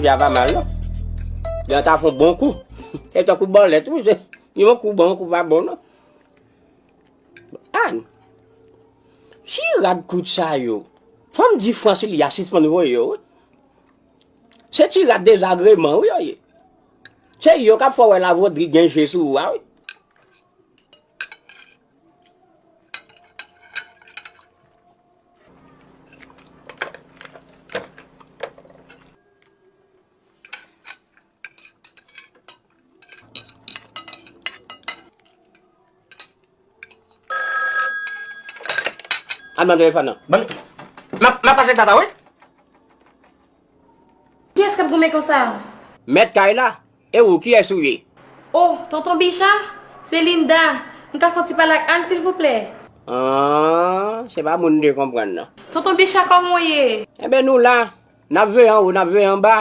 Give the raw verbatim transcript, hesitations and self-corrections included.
Vya pa mal non. Vya ta fon bon kou. Se tankou bòlèt wi, se yon kou bon, yon kou pa bon non. Ann. Ti rad kout sa yo. Fò m di Fransilya sispann voye yo wi. Se ti rad dezagreman wi yo ye. Se yo k ap fè w wè Lavodri gen je sou ou a wi. Al nan telefòn nan. Ban m, m ap, m ap pase tata wi. Kiyès k ap goumen konsa? Mèt kay la. E ou, kiyès ou ye? Oh, tonton Bicha, se Linda. M ka fè yon ti pale ak Ann silvouplè? Ah, se pa moun m te konprann nan. Tonton Bicha, kòman w ye? Enben nou la, n ap veye anwo, n ap veye anba.